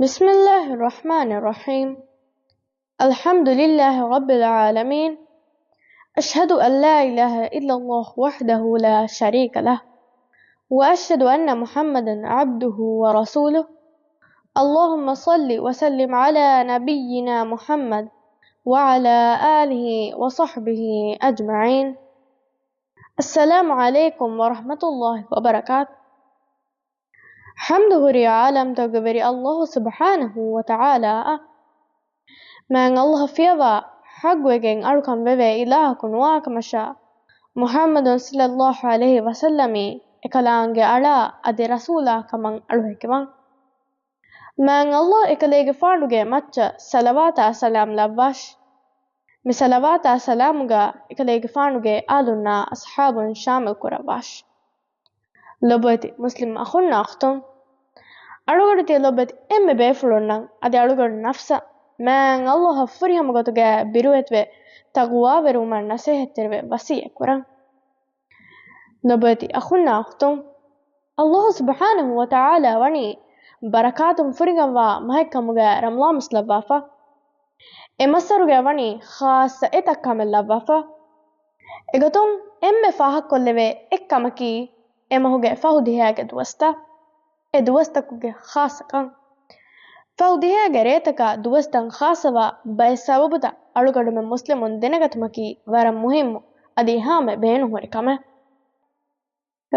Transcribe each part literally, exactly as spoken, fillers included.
بسم الله الرحمن الرحيم. الحمد لله رب العالمين. أشهد أن لا إله إلا الله وحده لا شريك له، وأشهد أن محمدا عبده ورسوله. اللهم صل وسلم على نبينا محمد وعلى آله وصحبه أجمعين. السلام عليكم ورحمة الله وبركاته. ޙަމްދު ހުރީ ޢާލަމްތަކުގެ ވެރި ﷲ ސުބްޙާނަހޫ ވަތަޢާލާއަށް. މާތް ﷲ އަށް ފިޔަވާ ޙައްޤުވެގެން އަޅުކަން ވެވޭ އިލާހަކު ނުވާކަމަށާ، މުޙައްމަދު ޞައްލައްލާހު ޢަލައިހި ވަސައްލަމީ އެކަލާނގެ އަޅާ އަދި ރަސޫލާ ކަމަށް އަޅުހެކިވާން. މާތް ﷲ އެކަލޭގެފާނުގެ މައްޗަށް ޞަލަވާތާ ސަލާމް ލައްވާށި. މި ޞަލަވާތާ ސަލާމުގަ އެކަލޭގެފާނުގެ އާލުންނާ އަޞްޙާބުން ޝާމިލް ކުރައްވާށި. ލޮބުވެތި މުސްލިމް އަޚުންނާ އުޚްތުން، އަޅުގަނޑު ތިޔަ ލޮބުވެތި އެންމެ ބޭފުޅުންނަށް އަދި އަޅުގަނޑު ނަފްސަށް މާތް ﷲ އަށް ފުރިހަމަ ގޮތުގަ ބިރުވެތިވެ ތަޤްވާވެރިވުމަށް ނަޞޭޙަތްތެރިވެ ވަޞިއްޔަތް ކުރަން. ލޮބުވެތި އަޚުންނާ އުޚްތުން، ﷲ ސުބްޙާނަހޫ ވަތަޢާލާ ވަނީ ބަރަކާތުން ފުރިގަންވާ މަހެއްކަމުގަ ރަމަޟާން މަސް ލައްވާފަ. އެ މައްސަރުގަ ވަނީ ޚާއްޞަ އެތައް ކަމެއް ލައްވާފަ. އެގޮތުން އެންމެ ފާހަގަކޮށްލެވޭ އެއްކަމަކީ އެ މަހުގެ ފަހު ދިހައިގެ ދުވަސްތައް، އެ ދުވަސްތަކުގެ ޚާއްޞަކަން. ފަހު ދިހައިގެ ރޭތަކާ ދުވަސްތައް ޚާއްޞަވާ ބައެއް ސަބަބުތައް އަޅުގަނޑުމެން މުސްލިމުން ދެނެގަތުމަކީ ވަރަށް މުހިއްމު އަދި ހާމަ ބޭނުންހުރި ކަމެއް.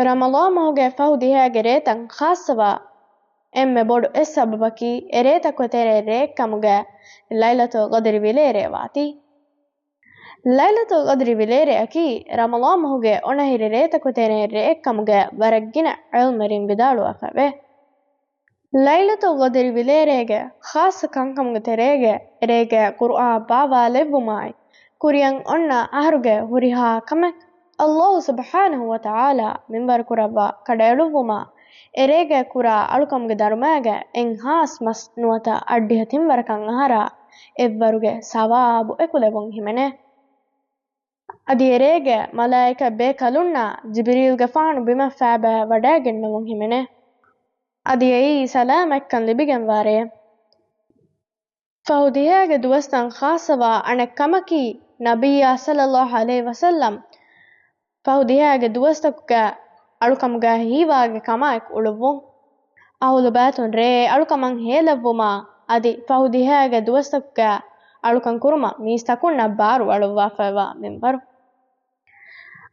ރަމަޟާން މަހުގެ ފަހު ދިހައިގެ ރޭތައް ޚާއްޞަވާ އެންމެ ބޮޑު އެއް ސަބަބަކީ އެ ރޭތަކުގެ ތެރޭ ރެއެއްކަމުގަ ލައިލަތުލް ޤަދްރި ވިލޭރޭ ވާތީ. ލައިލަތުލް ޤަދްރި ވިލޭރެއަކީ ރަމަޟާން މަހުގެ އޮނަހިރި ރޭތަކުގެ ތެރޭ ރެއެއްކަމުގަ ވަރަށް ގިނަ ޢިލްމުވެރިން ވިދާޅުވެފައެވެ. ލައިލަތުލް ޤަދްރި ވިލޭރޭގެ ޚާއްޞަ ކަންކަމުގެ ތެރޭގަ އެރޭގަ ޤުރުއާން ބާވާލެއްވުމާއި، ކުރިއަށް އޮންނަ އަހަރުގެ ހުރިހާ ކަމެއް ﷲ ސުބްޙާނަހޫ ވަތަޢާލާ މިންވަރު ކުރައްވާ ކަޑައެޅުއްވުމާ، އެރޭގަ ކުރާ އަޅުކަމުގެ ދަރުމައިގަ އެއްހާސް މަސް ނުވަތަ އައްޑިހަ ތިން ވަރަކަށް އަހަރާ އެއްވަރުގެ ސަވާބު އެކުލެވުން ހިމެނޭ. އަދި އެރޭގަ މަލާއިކަ ބޭކަލުންނާ ޖިބްރީލްގެފާނު ބިމަށް ފައިބައި ވަޑައިގެންނެވުން ހިމެނޭ. އަދި އެއީ ސަލާމަތްކަން ލިބިގެންވާ ރެއެއް. ފަހު ދިހައިގެ ދުވަސްތައް ޚާއްޞަވާ އަނެއް ކަމަކީ، ނަބިއްޔާ ޞައްލައްލާހު ޢަލައިހި ވަސައްލަމް ފަހު ދިހައިގެ ދުވަސްތަކުގަ އަޅުކަމުގަ ހީވާގި ކަމާއެކު އުޅުއްވުން. އަހުލު ބައިތުން ރޭ އަޅުކަމަށް ހޭލައްވުމާ، އަދި ފަހު ދިހައިގެ ދުވަސްތަކުގަ އަޅުކަން ކުރުމަށް މީސްތަކުންނަށް ބާރު އަޅުއްވާފައިވާ މިންވަރު.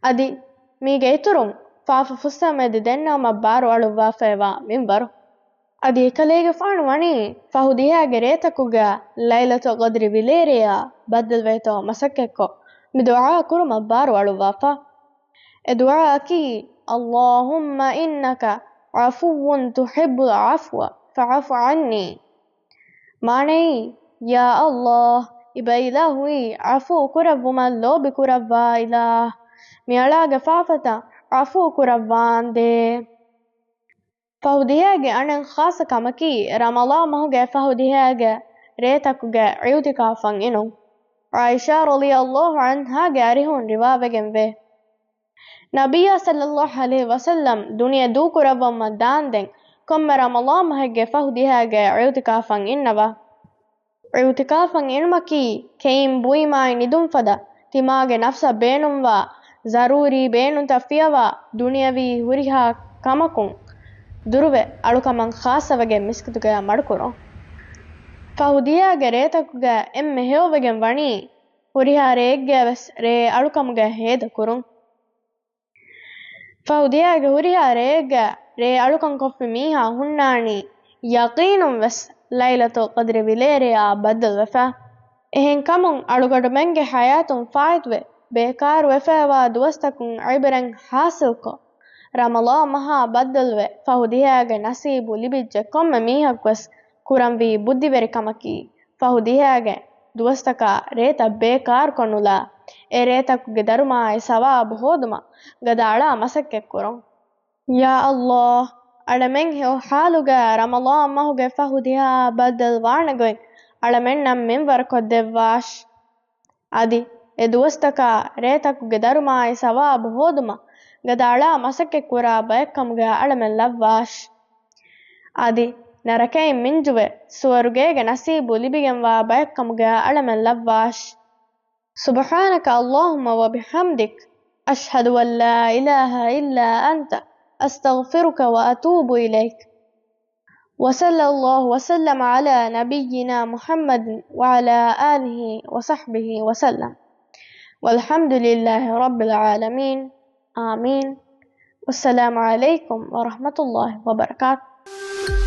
އަދި މީގެ އިތުރުން ފާފަ ފުއްސެވުމެއް ދެންނެވުމަށް ބާރު އަޅުއްވާފައިވާ މިންވަރު. އަދި އެކަލޭގެފާނު ވަނީ ފަހު ދިހައިގެ ރޭތަކުގަ ލައިލަތުލް ޤަދްރި ވިލޭރެޔާ ބައްދަލުވޭތޯ މަސައްކަތްކޮށް، މި ދުޢާ ކުރުމަށް ބާރު އަޅުއްވާފަ. އެ ދުޢާއަކީ، اللهم إنك عفو تحب العفو فاعف عني. މާނައީ، ޔާ ﷲ، އިބައިލާހުއީ ޢަފޫ ކުރެއްވުމަށް ލޯބި ކުރައްވާ އިލާހް، މިއަޅާގެ ފާފަތައް ޢަފޫ ކުރައްވާނދޭ. ފަހު ދިހައިގެ އަނެއް ޚާއްޞަ ކަމަކީ، ރަމަޟާން މަހުގެ ފަހު ދިހައިގެ ރޭތަކުގެ އިޢުތިކާފަށް އިނުން. ޢާއިޝާ ރަޟިޔަﷲ ޢަންހާގެ އަރިހުން ރިވާވެގެންވޭ، ނަބިއްޔާ ޞައްލައްލާހު ޢަލައިހި ވަސައްލަމް ދުނިޔެ ދޫކުރައްވަމުން ދާންދެން ކޮންމެ ރަމަޟާން މަހެއްގެ ފަހު ދިހައިގެ އިޢުތިކާފަށް އިންނަވާ. އިޢުތިކާފަށް އިނުމަކީ، ކެއިން ބުއިމާއި ނިދުން ފަދަ ތިމާގެ ނަފްސަށް ބޭނުންވާ ޒަރޫރީ ބޭނުންތައް ފިޔަވާ، ދުނިޔަވީ ހުރިހާ ކަމަކުން ދުރުވެ، އަޅުކަމަށް ޚާއްޞަވެގެން މިސްކިތުގައި މަޑުކުރުން. ފަހު ދިހައިގެ ރޭތަކުގައި އެންމެ ހެޔޮވެގެން ވަނީ، ހުރިހާ ރެއެއްގައި ވެސް ރޭ އަޅުކަމުގައި ހޭދަކުރުން. ފަހު ދިހައިގެ ހުރިހާ ރެއެއްގައި ރޭ އަޅުކަން ކޮށްފި މީހާ ހުންނާނީ، ޔަޤީނުން ވެސް ލައިލަތުލް ޤަދްރި ވިލޭރެޔާ ބައްދަލުވެފަ. އެހެންކަމުން އަޅުގަނޑުމެންގެ ޙަޔާތުން ފާއިތުވެ، ބޭކާރުވެފައިވާ ދުވަސްތަކުން ޢިބްރަތް ޙާޞިލްކޮށް، ރަމަޟާން މަހާ ބައްދަލުވެ، ފަހު ދިހައިގެ ނަސީބު ލިބިއްޖެ ކޮންމެ މީހަކުވެސް ކުރަންވީ ބުއްދިވެރި ކަމަކީ، ފަހު ދިހައިގެ ދުވަސްތަކާ ރޭތައް ބޭކާރުކޮށް ނުލާ، އެ ރޭތަކުގެ ދަރުމާއި ސަވާބު ހޯދުމަށް ގަދަ އަޅާ މަސައްކަތް ކުރުން. ޔާ ﷲ، އަޅަމެން ހެޔޮ ޙާލުގަ ރަމަޟާން މަހުގެ ފަހު ދިހައާ ބައްދަލު ވާނެ ގޮތް އަޅަމެންނަށް މިންވަރު ކޮށްދެއްވާށި. އަދި އެ ދުވަސްތަކާ ރޭތަކުގެ ދަރުމާއި ސަވާބު ހޯދުމަށް ގަދަ އަޅާ މަސައްކަތް ކުރާ ބައެއްކަމުގައި އަޅަމެން ލައްވާށި. އަދި ނަރަކައިން މިންޖުވެ، ސުވަރުގޭގެ ނަސީބު ލިބިގެންވާ ބައެއްކަމުގައި އަޅަމެން ލައްވާށި. سبحانك اللهم وبحمدك، أشهد أن لا إله إلا أنت، أستغفرك وأتوب إليك. وصلى الله وسلم على نبينا محمد وعلى آله وصحبه وسلم. والحمد لله رب العالمين. آمين. والسلام عليكم ورحمة الله وبركاته.